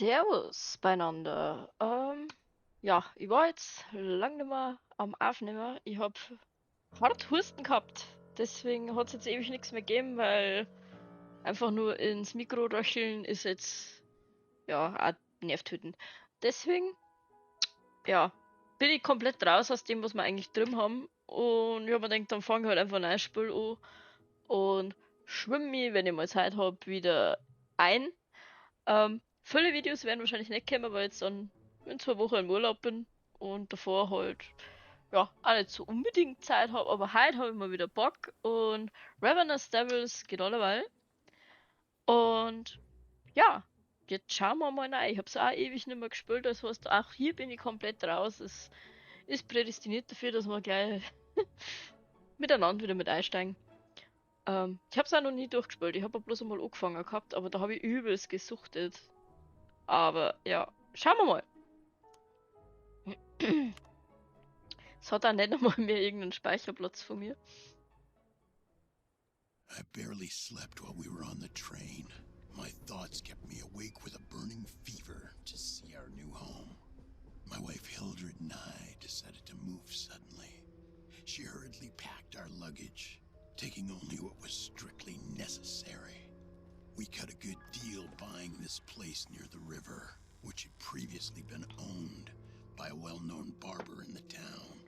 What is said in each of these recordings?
Servus beieinander. Ja, ich war jetzt lang nicht mehr am Aufnehmen. Ich hab hart Husten gehabt. Deswegen hat's jetzt ewig nichts mehr gegeben, weil einfach nur ins Mikro röcheln ist jetzt ja auch nervtötend. Deswegen, ja, bin ich komplett raus aus dem, was wir eigentlich drin haben. Und ich hab mir gedacht, dann fang ich halt einfach ein neues Spiel an und schwimm mich, wenn ich mal Zeit hab, wieder ein. Viele Videos werden wahrscheinlich nicht kommen, weil ich jetzt dann in 2 Wochen im Urlaub bin und davor halt, ja, auch nicht so unbedingt Zeit hab, aber heute hab ich mal wieder Bock und Ravenous Devils geht alleweil. Und ja, jetzt schauen wir mal rein. Ich hab's auch ewig nicht mehr gespielt, das heißt, auch hier bin ich komplett raus. Es ist prädestiniert dafür, dass wir gleich miteinander wieder mit einsteigen. Ich hab's auch noch nie durchgespielt, ich hab auch bloß einmal angefangen gehabt, aber da hab ich übelst gesuchtet. Aber ja, schauen wir mal. Es hat auch nicht einmal mehr irgendeinen Speicherplatz von mir. I barely slept while we were on the train. My thoughts kept me awake with a burning fever to see our new home. My wife Hildred and I decided to move suddenly. She hurriedly packed our luggage, taking only what was strictly necessary. We cut a good deal buying this place near the river, which had previously been owned by a well-known barber in the town.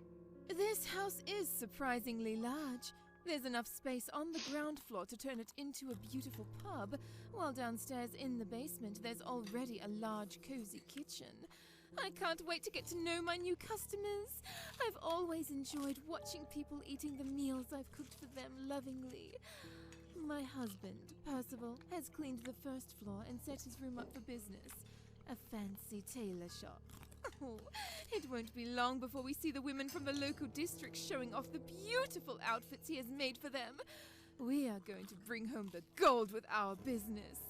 This house is surprisingly large. There's enough space on the ground floor to turn it into a beautiful pub, while downstairs in the basement there's already a large, cozy kitchen. I can't wait to get to know my new customers. I've always enjoyed watching people eating the meals I've cooked for them lovingly. My husband, Percival, has cleaned the first floor and set his room up for business. A fancy tailor shop. Oh, it won't be long before we see the women from the local district showing off the beautiful outfits he has made for them. We are going to bring home the gold with our business.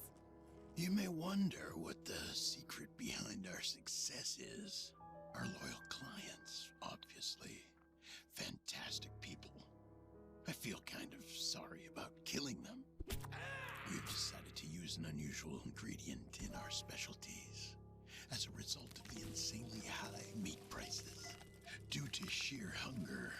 You may wonder what the secret behind our success is. Our loyal clients, obviously. Fantastic people. I feel kind of sorry about killing them. We have decided to use an unusual ingredient in our specialties as a result of the insanely high meat prices. Due to sheer hunger,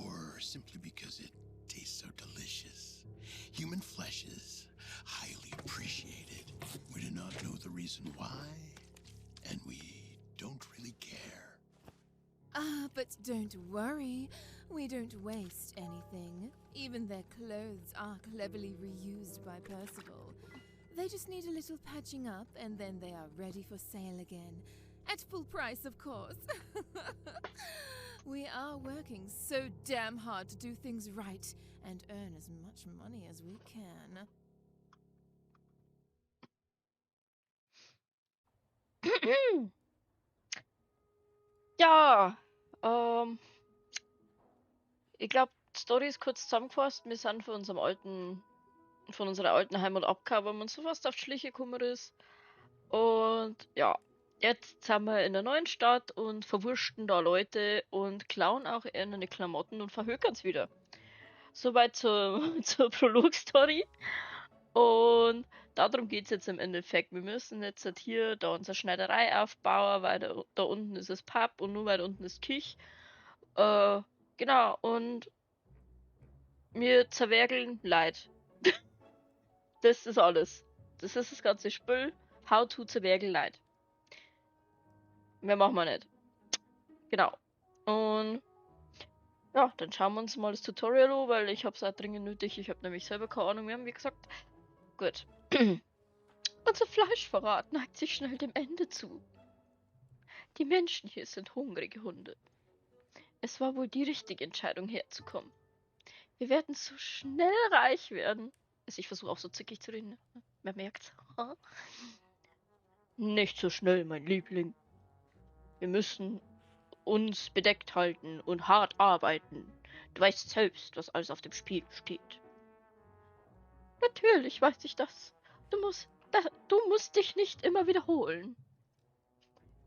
or simply because it tastes so delicious, human flesh is highly appreciated. We do not know the reason why, and we don't really care. But don't worry. We don't waste anything. Even their clothes are cleverly reused by Percival. They just need a little patching up, and then they are ready for sale again. At full price, of course. We are working so damn hard to do things right and earn as much money as we can. Ja, ich glaub, die Story ist kurz zusammengefasst. Wir sind von unserer alten Heimat abgehauen, weil man so fast auf die Schliche gekommen ist. Und ja, jetzt sind wir in der neuen Stadt und verwurschten da Leute und klauen auch ihre Klamotten und verhökern's wieder. Soweit zur Prolog-Story. Und darum geht's jetzt im Endeffekt. Wir müssen jetzt halt hier da unsere Schneiderei aufbauen, weil da unten ist das Pub und nur weiter unten ist Kich. Genau, und wir zerwerkeln Leid. Das ist alles. Das ist das ganze Spiel. How to zerwerkeln Leid. Mehr machen wir nicht. Genau. Und ja, dann schauen wir uns mal das Tutorial an, weil ich hab's auch dringend nötig. Ich hab nämlich selber keine Ahnung mehr, wie gesagt. Gut. Unser Fleischverrat neigt sich schnell dem Ende zu. Die Menschen hier sind hungrige Hunde. Es war wohl die richtige Entscheidung, herzukommen. Wir werden so schnell reich werden. Also ich versuche auch so zickig zu reden, ne? Man merkt's. Nicht so schnell, mein Liebling. Wir müssen uns bedeckt halten und hart arbeiten. Du weißt selbst, was alles auf dem Spiel steht. Natürlich weiß ich das. Du musst dich nicht immer wiederholen.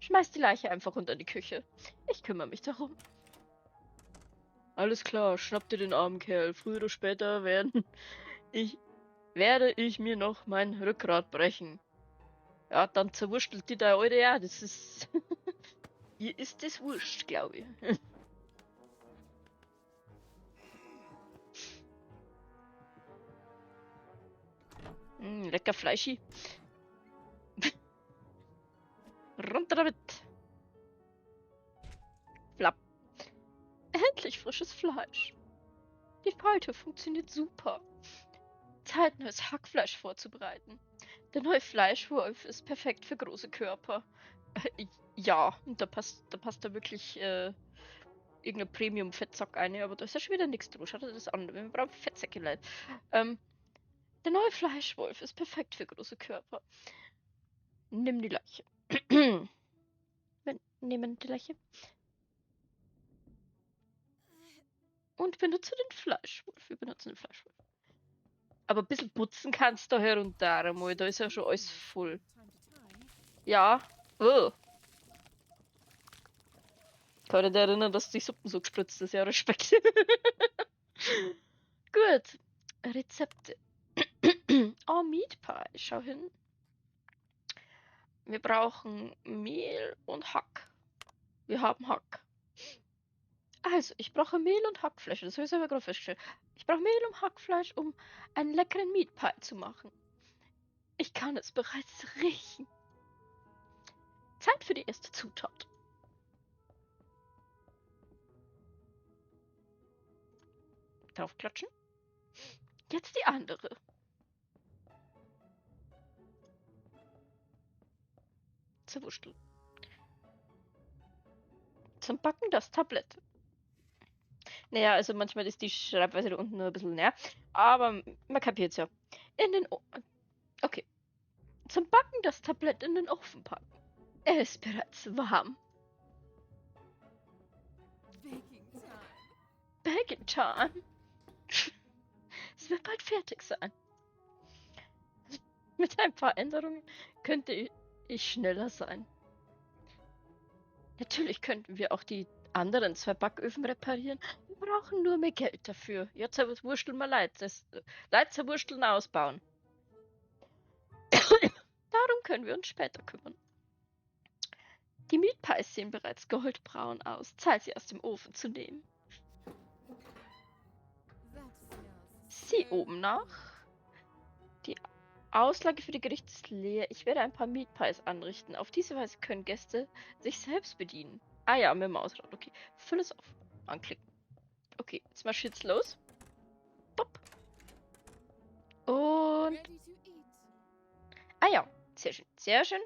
Schmeiß die Leiche einfach unter die Küche. Ich kümmere mich darum. Alles klar, schnapp dir den armen Kerl. Früher oder später werde ich mir noch mein Rückgrat brechen. Ja, dann zerwurschtelt die da alte ja. Das ist. Ihr ist das wurscht, glaube ich. Lecker Fleischi. Runter damit. Flapp. Endlich frisches Fleisch. Die Falte funktioniert super. Zeit, neues Hackfleisch vorzubereiten. Der neue Fleischwolf ist perfekt für große Körper. Ja, und da passt da wirklich irgendein Premium-Fettsack ein, aber da ist ja schon wieder nichts drin. Schaut euch das an. Wir brauchen Fettsäcke, Leute. Der neue Fleischwolf ist perfekt für große Körper. Nimm die Leiche. Nehmen die Leiche. Und benutze den Fleischwolf. Wir benutzen den Fleischwolf. Aber ein bisschen putzen kannst du herunter einmal. Da ist ja schon alles voll. Ja. Oh. Kann ich dich erinnern, dass die Suppen so gespritzt ist. Ja, Respekt. Gut. Rezepte. Oh, Meat Pie. Schau hin. Wir brauchen Mehl und Hack. Wir haben Hack. Also, ich brauche Mehl und Hackfleisch. Das habe ich selber gerade festgestellt. Ich brauche Mehl und Hackfleisch, um einen leckeren Meat Pie zu machen. Ich kann es bereits riechen. Zeit für die erste Zutat. Draufklatschen. Jetzt die andere. Zerwursteln. Zum Backen das Tablett. Naja, also manchmal ist die Schreibweise da unten nur ein bisschen näher. Aber man kapiert's ja. In den Okay. Zum Backen das Tablett in den Ofen packen. Er ist bereits warm. Baking time. Baking time. Es wird bald fertig sein. Mit ein paar Änderungen könnte ich schneller sein. Natürlich könnten wir auch die anderen 2 Backöfen reparieren. Wir brauchen nur mehr Geld dafür. Ja, zerwursteln wir Leid. Das Leid zerwursteln ausbauen. Darum können wir uns später kümmern. Die Meat Pies sehen bereits goldbraun aus. Zeit, sie aus dem Ofen zu nehmen. Sieh oben nach. Die Auslage für die Gerichte ist leer. Ich werde ein paar Meat Pies anrichten. Auf diese Weise können Gäste sich selbst bedienen. Ah ja, mit dem Mausrad. Okay. Füll es auf. Anklicken. Okay, jetzt marschiert's los. Pop. Und... Ah ja, sehr schön. Sehr schön.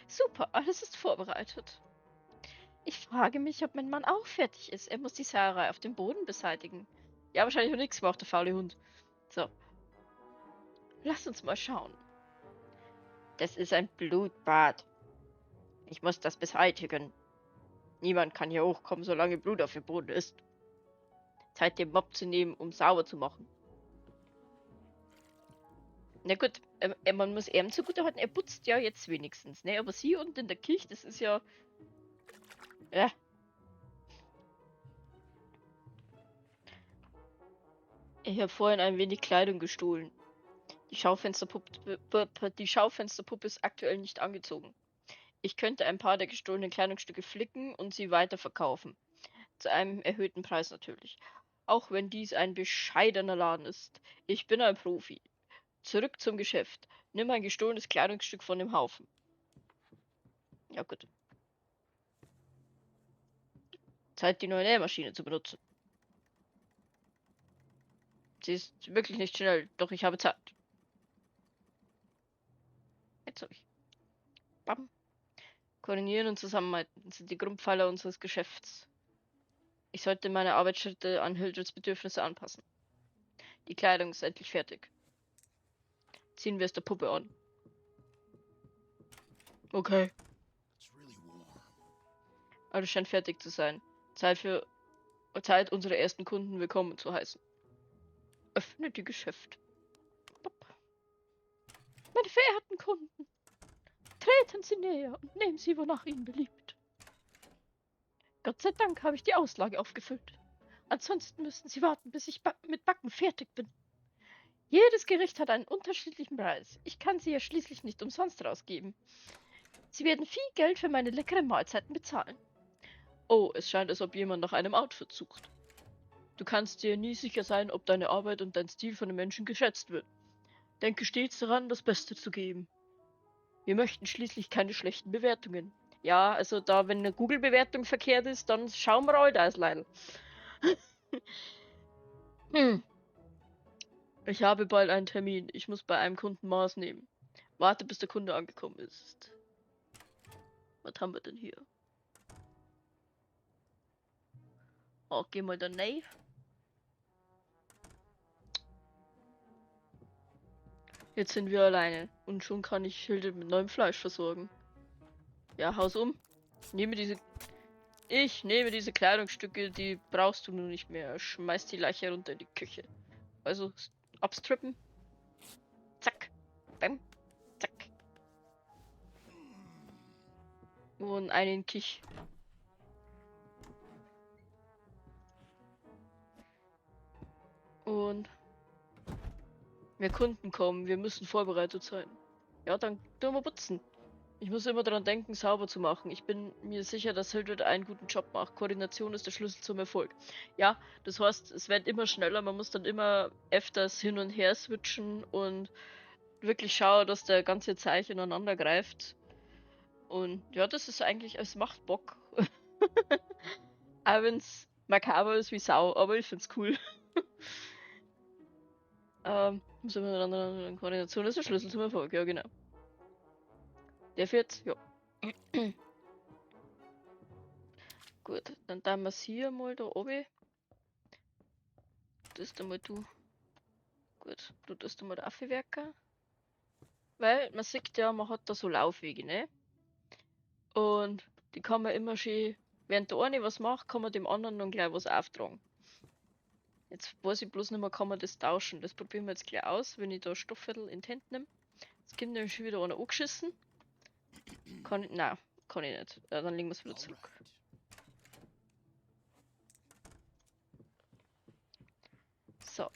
Super, alles ist vorbereitet. Ich frage mich, ob mein Mann auch fertig ist. Er muss die Sauerei auf dem Boden beseitigen. Ja, wahrscheinlich noch nichts gemacht, der faule Hund. So. Lass uns mal schauen. Das ist ein Blutbad. Ich muss das beseitigen. Niemand kann hier hochkommen, solange Blut auf dem Boden ist. Zeit, den Mob zu nehmen, um sauber zu machen. Na gut, man muss ihm zugutehalten, er putzt ja jetzt wenigstens, ne? Aber sie unten in der Kirche, das ist ja... Ja. Ich habe vorhin ein wenig Kleidung gestohlen. Die Schaufensterpuppe ist aktuell nicht angezogen. Ich könnte ein paar der gestohlenen Kleidungsstücke flicken und sie weiterverkaufen. Zu einem erhöhten Preis natürlich. Auch wenn dies ein bescheidener Laden ist. Ich bin ein Profi. Zurück zum Geschäft. Nimm ein gestohlenes Kleidungsstück von dem Haufen. Ja gut. Zeit, die neue Nähmaschine zu benutzen. Sie ist wirklich nicht schnell, doch ich habe Zeit. Jetzt hab ich. Bam. Koordinieren und zusammenarbeiten sind die Grundpfeiler unseres Geschäfts. Ich sollte meine Arbeitsschritte an Hildreds Bedürfnisse anpassen. Die Kleidung ist endlich fertig. Ziehen wir es der Puppe an. Okay. Alles scheint fertig zu sein. Zeit, unsere ersten Kunden willkommen zu heißen. Öffne die Geschäfte. Meine verehrten Kunden, treten Sie näher und nehmen Sie, wonach Ihnen beliebt. Gott sei Dank habe ich die Auslage aufgefüllt. Ansonsten müssten Sie warten, bis ich mit Backen fertig bin. Jedes Gericht hat einen unterschiedlichen Preis. Ich kann sie ja schließlich nicht umsonst rausgeben. Sie werden viel Geld für meine leckeren Mahlzeiten bezahlen. Oh, es scheint, als ob jemand nach einem Outfit sucht. Du kannst dir nie sicher sein, ob deine Arbeit und dein Stil von den Menschen geschätzt wird. Denke stets daran, das Beste zu geben. Wir möchten schließlich keine schlechten Bewertungen. Ja, also da, wenn eine Google-Bewertung verkehrt ist, dann schauen wir alle aus, Leidl. Ich habe bald einen Termin. Ich muss bei einem Kunden Maß nehmen. Warte, bis der Kunde angekommen ist. Was haben wir denn hier? Oh, geh mal da rein. Jetzt sind wir alleine. Und schon kann ich Hilde mit neuem Fleisch versorgen. Ja, haus um. Ich nehme diese Kleidungsstücke, die brauchst du nun nicht mehr. Schmeiß die Leiche runter in die Küche. Also, abstrippen. Zack. Bam. Zack. Und einen Kich. Und mehr Kunden kommen, wir müssen vorbereitet sein. Ja, dann tun wir putzen. Ich muss immer daran denken, sauber zu machen. Ich bin mir sicher, dass Hildred einen guten Job macht. Koordination ist der Schlüssel zum Erfolg. Ja, das heißt, es wird immer schneller. Man muss dann immer öfters hin und her switchen und wirklich schauen, dass der ganze Zeich ineinander greift. Und ja, das ist eigentlich, es macht Bock. Auch wenn's makaber ist wie Sau, aber ich find's cool. Muss immer daran, Koordination ist der Schlüssel zum Erfolg, ja genau. Der fährt, ja. Gut, dann tun wir's hier mal da oben. Das ist einmal du. Gut, du tust mal da aufwerken. Weil man sieht ja, man hat da so Laufwege, ne? Und die kann man immer schön, während der eine was macht, kann man dem anderen dann gleich was auftragen. Jetzt weiß ich bloß nicht mehr, kann man das tauschen. Das probieren wir jetzt gleich aus, wenn ich da Stoffviertel in die Hände nehme. Jetzt kommt nämlich schon wieder einer angeschissen. Kann ich, nein, kann ich nicht. Ja, dann legen wir's wieder zurück. So.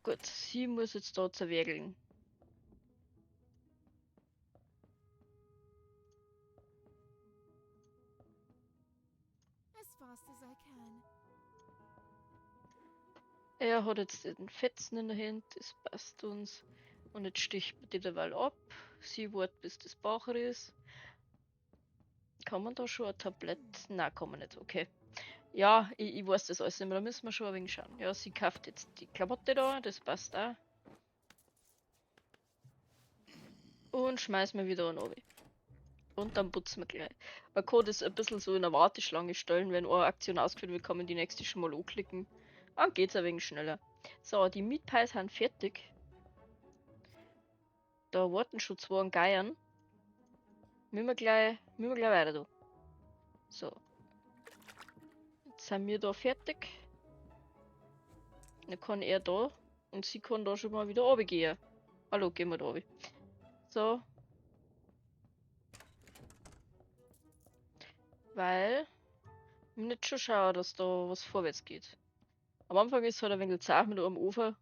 Gut, sie muss jetzt da zerwerkeln. Er hat jetzt den Fetzen in der Hand, das passt uns. Und jetzt sticht man die derweil ab. Sie wartet, bis das Bauch ist. Kann man da schon ein Tablett? Nein, kann man nicht, okay. Ja, ich weiß das alles nicht mehr, da müssen wir schon ein wenig schauen. Ja, sie kauft jetzt die Klamotte da, das passt auch. Und schmeißen wir wieder an oben. Und dann putzen wir gleich. Man kann das ein bisschen so in eine Warteschlange stellen, wenn eine Aktion ausgeführt wird, kann man die nächste schon mal anklicken. Dann geht's ein wenig schneller. So, die Meat Pies sind fertig. Da warten schon zwei Geiern. Müssen wir gleich weiter da. So. Jetzt sind wir da fertig. Dann kann er da und sie kann da schon mal wieder runtergehen. Hallo, gehen wir da runter. So. Weil wir nicht schon schauen, dass da was vorwärts geht. Am Anfang ist es halt ein wenig zart mit einem Ofen.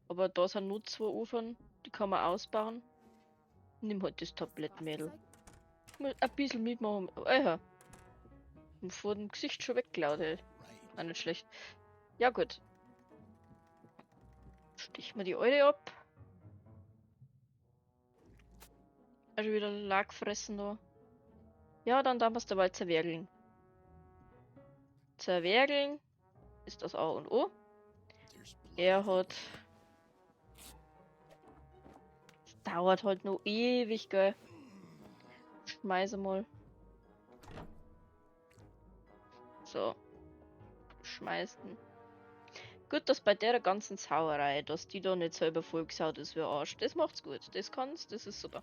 Aber da sind nur zwei Ofen, die kann man ausbauen. Nimm halt das Tablett, Mädel. Mal ein bisschen mitmachen. Oh ja. Und vor dem Gesicht schon weggeklaut, ey. Auch nicht schlecht. Ja gut. Stich mal die Eure ab. Also wieder Lack fressen da. Ja, dann darf man es dabei zerwerkeln. Zerwerkeln ist das A und O. Er hat... Es dauert halt nur ewig, gell. Schmeiße mal. So. Schmeißen. Gut, dass bei der ganzen Sauerei, dass die da nicht selber vollgesaut ist wie Arsch. Das macht's gut. Das kannst, das ist super.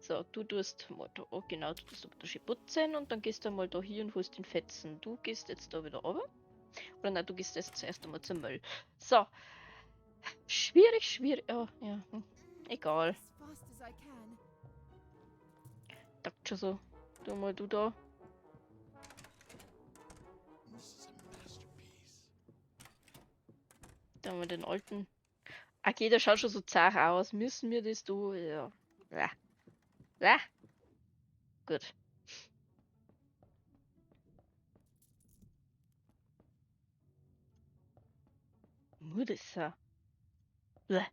So, du tust mal da, oh, genau, du tust da schön putzen und dann gehst du mal da hier und holst den Fetzen. Du gehst jetzt da wieder runter. Oder nein, du gehst jetzt zuerst einmal zum Müll. So. Schwierig, schwierig. Oh, ja. Egal. Taugt schon so. Du mal, du da. Da haben wir den alten. Okay, der schaut schon so zart aus. Müssen wir das do? Ja. Ja. Ja. Gut. Muss das sein? Bäh.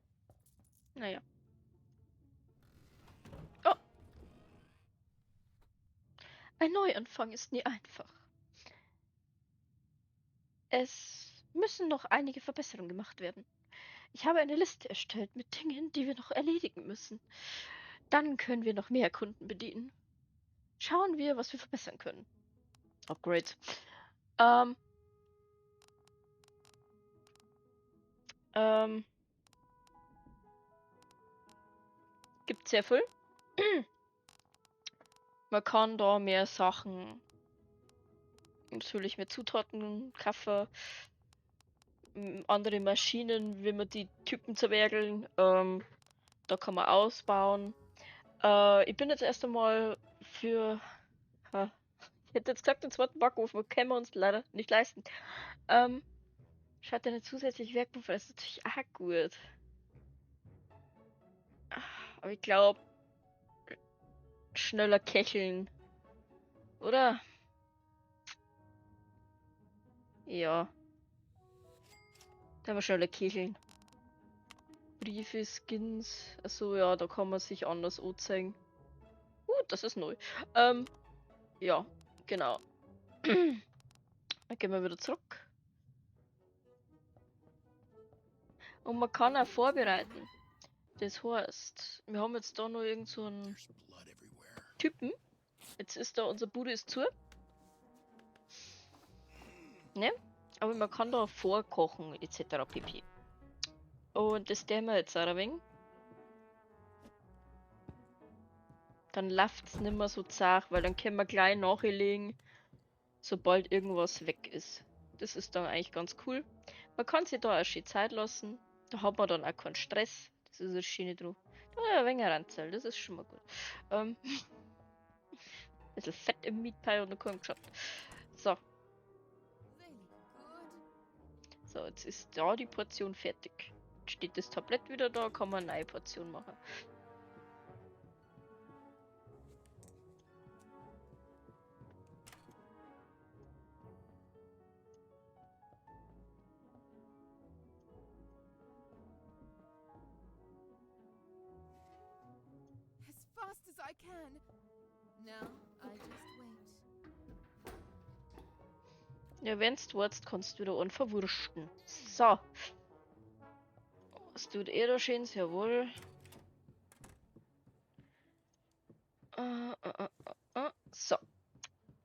Naja. Oh. Ein Neuanfang ist nie einfach. Es müssen noch einige Verbesserungen gemacht werden. Ich habe eine Liste erstellt mit Dingen, die wir noch erledigen müssen. Dann können wir noch mehr Kunden bedienen. Schauen wir, was wir verbessern können. Upgrades. Gibt sehr viel. Man kann da mehr Sachen, natürlich mehr Zutaten, Kaffee, andere Maschinen, wie man die Typen zerwerkeln. Da kann man ausbauen. Ich bin jetzt erst einmal für, ha, ich hätte jetzt gesagt, den zweiten Backofen, können wir uns leider nicht leisten. Schaut eine zusätzliche Werkbank, das ist natürlich auch gut. Aber ich glaub, schneller köcheln. Oder? Ja. Da haben wir schneller köcheln. Briefe, Skins. Achso, ja, da kann man sich anders anzeigen. Das ist neu. Ja, genau. Dann gehen wir wieder zurück. Und man kann auch vorbereiten. Das heißt, wir haben jetzt da noch irgend so einen Typen. Jetzt ist da, unser Bude ist zu. Ne? Aber man kann da vorkochen, et cetera pp. Und das tun wir jetzt auch ein wenig. Dann läuft's nicht mehr so zart, weil dann können wir gleich nachlegen, sobald irgendwas weg ist. Das ist dann eigentlich ganz cool. Man kann sich da auch schön Zeit lassen. Da hat man dann auch keinen Stress. Das ist eine schöne drauf. Da ein wenig Ranzel, das ist schon mal gut. Ein bisschen Fett im Meat Pie und dann kommt geschaut. So. So, jetzt ist da die Portion fertig. Jetzt steht das Tablett wieder da, kann man eine neue Portion machen. As fast as I can. Now I just wait. Ja, wenn's du wartest, kannst du wieder einen verwurschten. So. Was tut er da schön? Jawohl. So.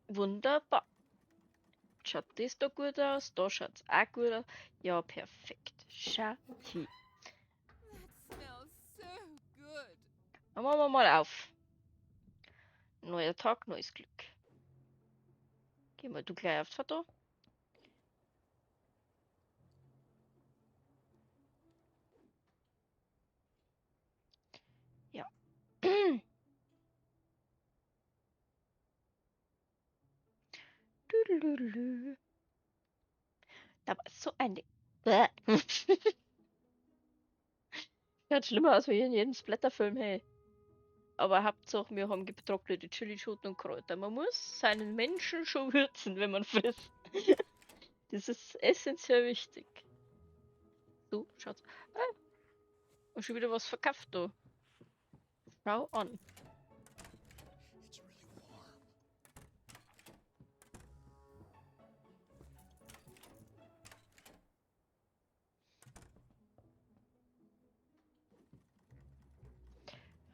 Wunderbar. Schaut das da gut aus? Da schaut's auch gut aus. Ja, perfekt. Schau hin. That smells so good. Dann machen wir mal auf. Neuer Tag, neues Glück. Geh mal du gleich aufs Foto. Ja. Dudeludelu. Da war so eine. Bäh. Schaut schlimmer aus wie in jedem Splatterfilm, hey. Aber Hauptsache, wir haben getrocknete Chilischoten und Kräuter. Man muss seinen Menschen schon würzen, wenn man frisst. Das ist essentiell wichtig. So, schaut's. Ah, und schon wieder was verkauft da. Schau an. It's really warm.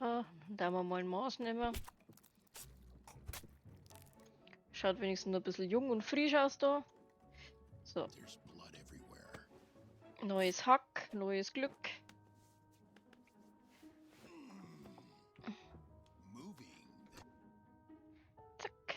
Ah, da wir mal ein Maß nehmen. Schaut wenigstens noch ein bisschen jung und frisch aus da. So. There's blood everywhere. Neues Hack, neues Glück. Zack.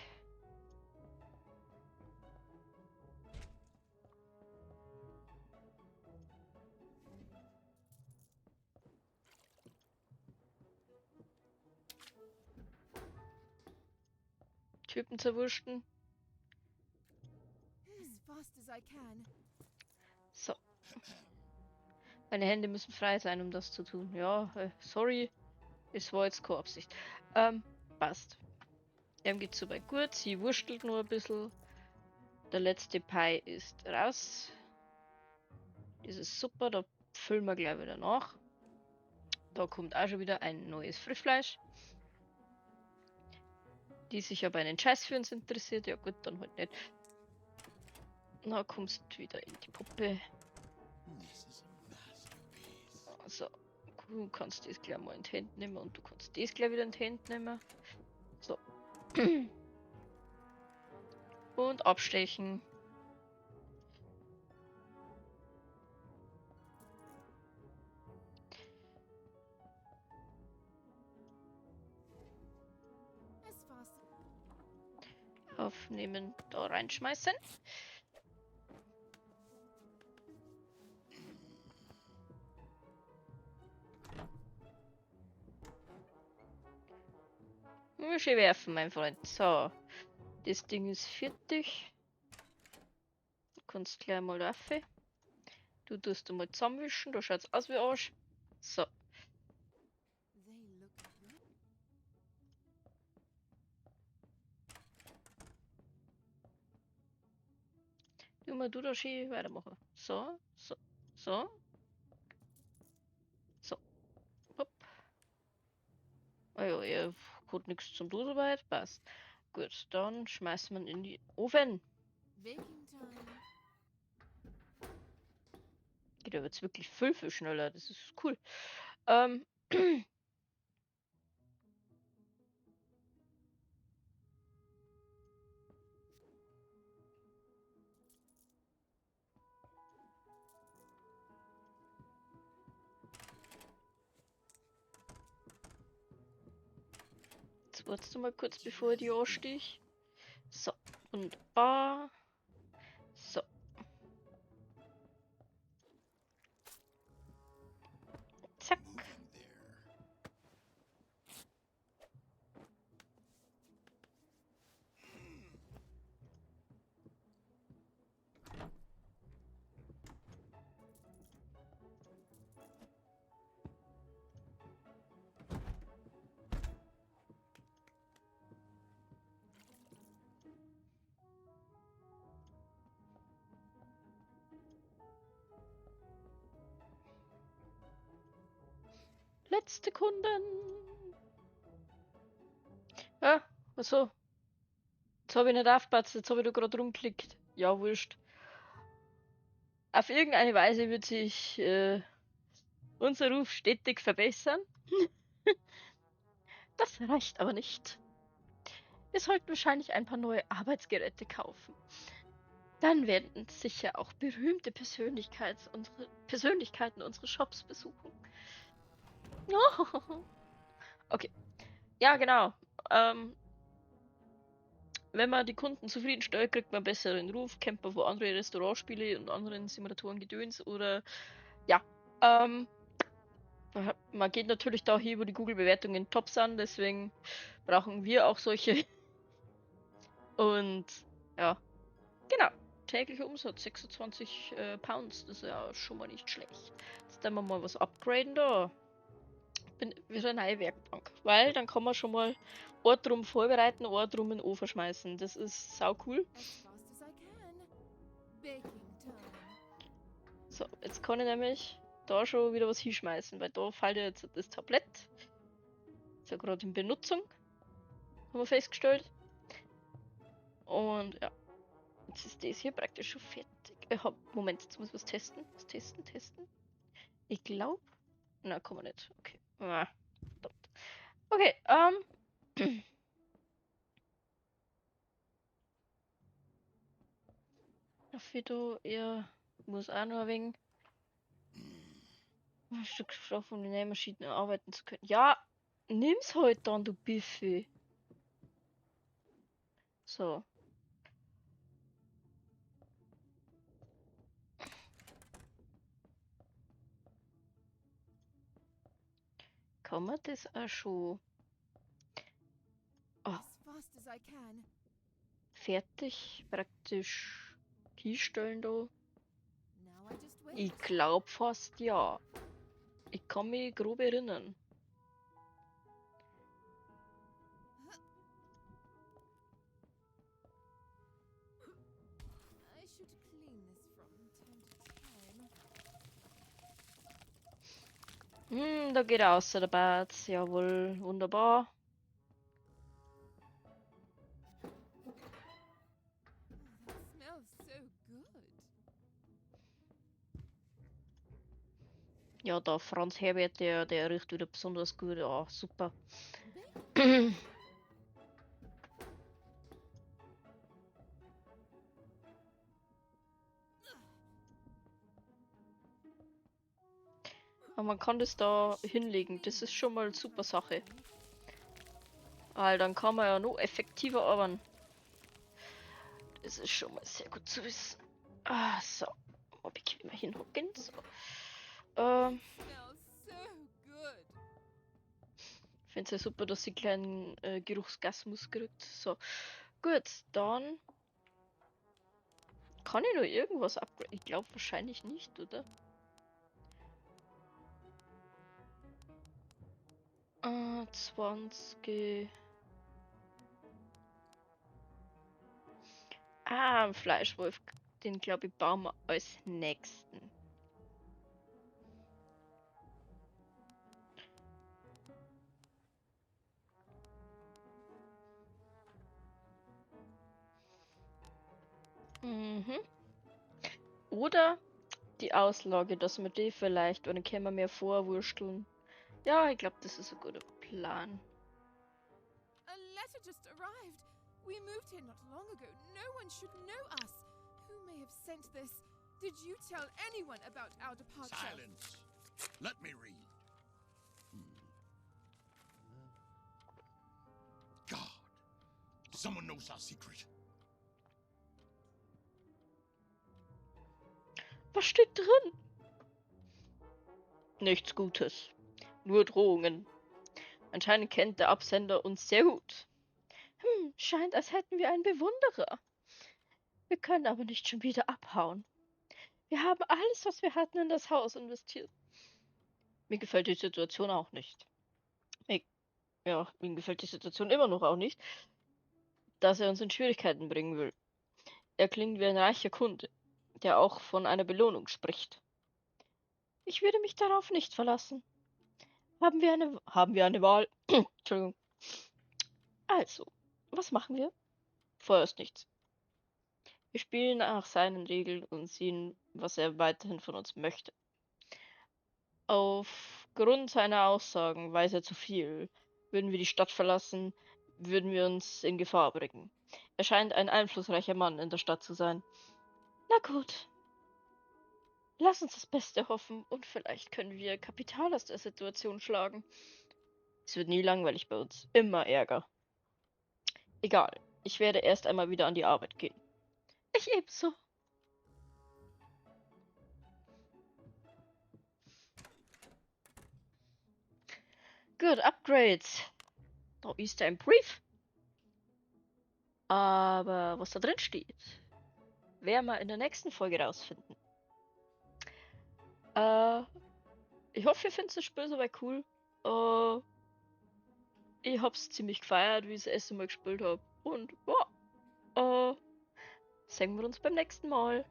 Typen zerwurschten. As fast as I can. So. Meine Hände müssen frei sein, um das zu tun. Ja, sorry. Es war jetzt keine Absicht. Passt. Ihm geht's soweit gut. Sie wurstelt nur ein bisschen. Der letzte Pie ist raus. Das ist super, da füllen wir gleich wieder nach. Da kommt auch schon wieder ein neues Frischfleisch. Die sich aber einen Scheiß für uns interessiert. Ja gut, dann halt nicht. Na, kommst du wieder in die Puppe. So, du kannst das gleich mal in die Hände nehmen und du kannst das gleich wieder in die Hände nehmen. So. Und abstechen. Aufnehmen, da reinschmeißen. Schön werfen, mein Freund. So, das Ding ist fertig. Du kannst gleich mal rauf. Du tust mal zusammenwischen, da schaut's aus wie Arsch. So. Du mal du da schön weitermachen. So, so, so. So. Hopp. Ah ja, ihr hat nichts zum tun soweit. Passt. Gut, dann schmeißen wir ihn in die Ofen. Geht aber jetzt wirklich viel, viel schneller. Das ist cool. Jetzt wartest du mal kurz, bevor ich die anstich. So, wunderbar. So. Zack. Letzte Kunden. Ja, achso. Jetzt hab ich nicht aufgepasst, jetzt hab ich da grad rumgeklickt. Ja, wurscht. Auf irgendeine Weise wird sich unser Ruf stetig verbessern. Das reicht aber nicht. Wir sollten wahrscheinlich ein paar neue Arbeitsgeräte kaufen. Dann werden sicher auch berühmte Persönlichkeiten unsere Shops besuchen. Okay. Ja, genau. Wenn man die Kunden zufriedenstellt, kriegt man besseren Ruf, kennt man von anderen Restaurantspiele und anderen Simulatoren Gedöns oder ja. Man geht natürlich da hier, wo die Google-Bewertungen top sind, deswegen brauchen wir auch solche. Und ja, genau. Täglicher Umsatz 26 Pounds, das ist ja schon mal nicht schlecht. Jetzt werden wir mal was upgraden da. Bin wieder eine neue Werkbank, weil dann kann man schon mal Ort drum vorbereiten, Ort drum in den Ofen schmeißen. Das ist sau cool. So, jetzt kann ich nämlich da schon wieder was hinschmeißen, weil da fällt ja jetzt das Tablett. Ist ja gerade in Benutzung, haben wir festgestellt. Und ja, jetzt ist das hier praktisch schon fertig. Ich hab, Moment, jetzt muss ich was testen. Was testen, testen. Ich glaub, na, kann man nicht. Okay. Ah, verdammt. Okay, Fido, ihr muss auch noch ein wenig ein Stück von den Nähmaschinen arbeiten zu können. Ja, nimm's halt dann, du Biffy. So. Kann man das auch schon? Oh. As fast as I can. Fertig praktisch hinstellen da. Now I just wait. Ich glaub fast ja. Ich kann mich grob erinnern. I should clean this from time to time. Da geht er außer der Bad. Jawohl, wunderbar. Oh, that smells so good. Ja, der Franz Herbert, der riecht wieder besonders gut. Ja, super. Bacon. Aber man kann das da hinlegen. Das ist schon mal eine super Sache. Weil dann kann man ja noch effektiver arbeiten. Das ist schon mal sehr gut zu wissen. Ah, so. Mal bequemer hinhocken. So. Smells so good. Ich find's ja super, dass sie einen kleinen Geruchsgasmus kriegt. So. Gut, dann. Kann ich noch irgendwas upgraden? Ich glaub wahrscheinlich nicht, oder? 20. Ah, ein Fleischwolf. Den, glaub ich, bauen wir als nächsten. Oder die Auslage, dass wir die vielleicht, und dann können wir mehr vorwursteln. Ja, ich glaub, das ist ein guter Plan. A letter just arrived. We moved here not long ago. No one should know us. Who may have sent this? Did you tell anyone about our departure? Silence. Let me read. God, someone knows our secret. Was steht drin? Nichts Gutes. Nur Drohungen. Anscheinend kennt der Absender uns sehr gut. Scheint, als hätten wir einen Bewunderer. Wir können aber nicht schon wieder abhauen. Wir haben alles, was wir hatten, in das Haus investiert. Mir gefällt die Situation auch nicht. Mir gefällt die Situation immer noch auch nicht, dass er uns in Schwierigkeiten bringen will. Er klingt wie ein reicher Kunde, der auch von einer Belohnung spricht. Ich würde mich darauf nicht verlassen. Haben wir eine Wahl? Entschuldigung. Also, was machen wir? Vorerst nichts. Wir spielen nach seinen Regeln und sehen, was er weiterhin von uns möchte. Aufgrund seiner Aussagen weiß er zu viel. Würden wir die Stadt verlassen, würden wir uns in Gefahr bringen. Er scheint ein einflussreicher Mann in der Stadt zu sein. Na gut. Lass uns das Beste hoffen und vielleicht können wir Kapital aus der Situation schlagen. Es wird nie langweilig bei uns. Immer Ärger. Egal. Ich werde erst einmal wieder an die Arbeit gehen. Ich ebenso. Gut, Upgrades. Da ist ein Brief. Aber was da drin steht, werden wir in der nächsten Folge rausfinden. Ich hoffe, ihr findet das Spiel soweit cool. Ich hab's ziemlich gefeiert, wie ich das erste Mal gespielt hab. Sehen wir uns beim nächsten Mal.